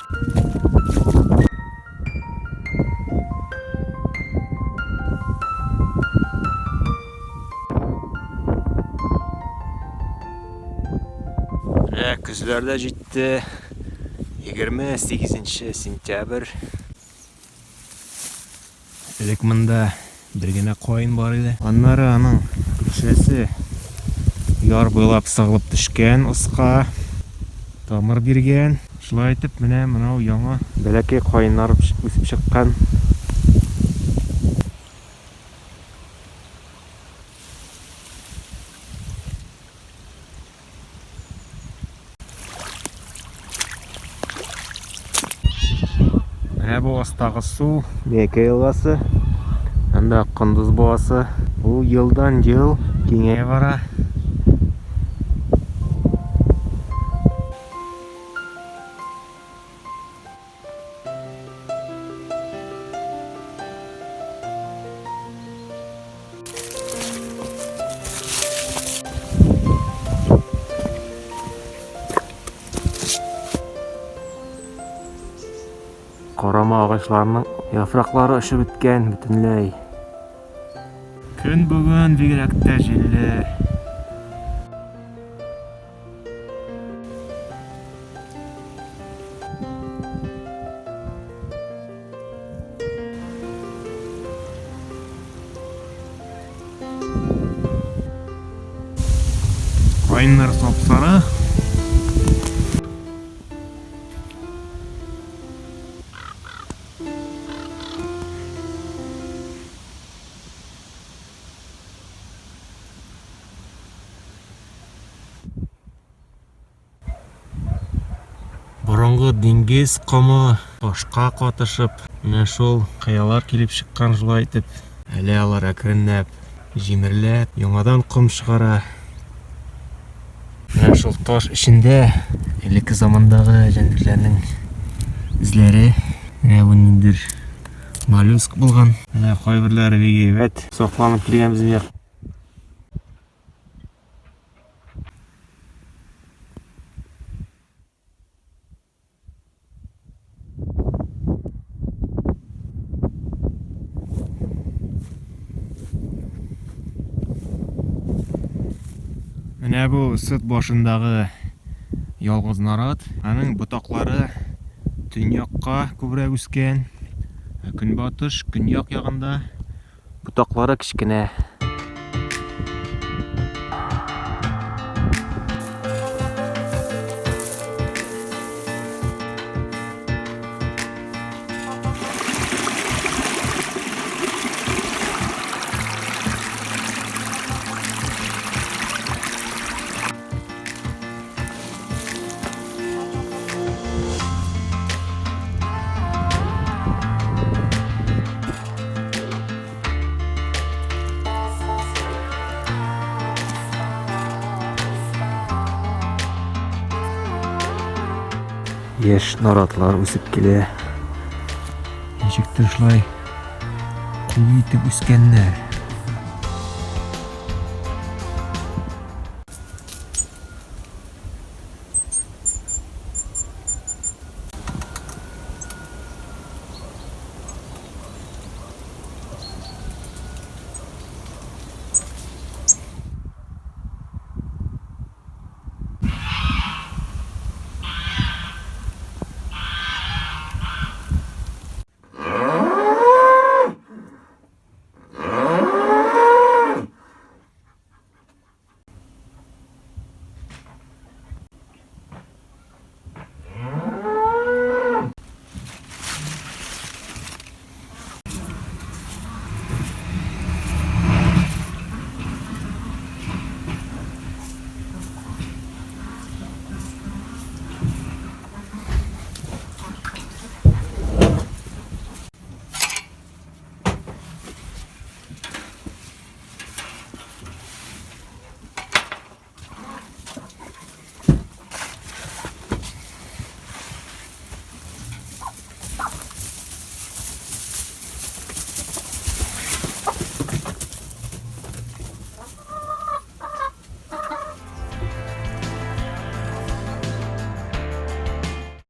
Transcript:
Менә көзләр дә җитте. 28 сентябрь. Элек монда бер генә каен бар иде. Аннары аның күршесе яр буйлап сыгылып төшкән оска, тамыр биргән. Шулай итеп, менә монау яңа бәләкәй каеннар үсеп чыккан. Менә бу астагы су, Мекә елгасы. Анда кондыз буасы. Ул елдан-ел киңәя бара. Карама агачларының яфраклары очып беткән бөтенләй. Көн бүген бигрәк тә җилле. Каеннар сап-сары. Борынгы диңгез комы ташка катышып, менә шул кыялар килеп чыккан шулай итеп. Әле алар әкренләп җимерелә, яңадан ком чыгара. Менә шул таш эчендә элекке замандагы җәнлекләрнең эзләре. Менә бу ниндидер моллюск булган. Менә кайберләре бик әйбәт сакланып килгән безнең як. Менә бу сыт башындагы ялгыз нарат. Аның ботаклары төньякка күбрәк үскән. Көнбатыш, көньяк ягында Ботаклары кечкенә. Яшь наратлар үсеп килә. Ничектер шулай куе итеп үскәннәр.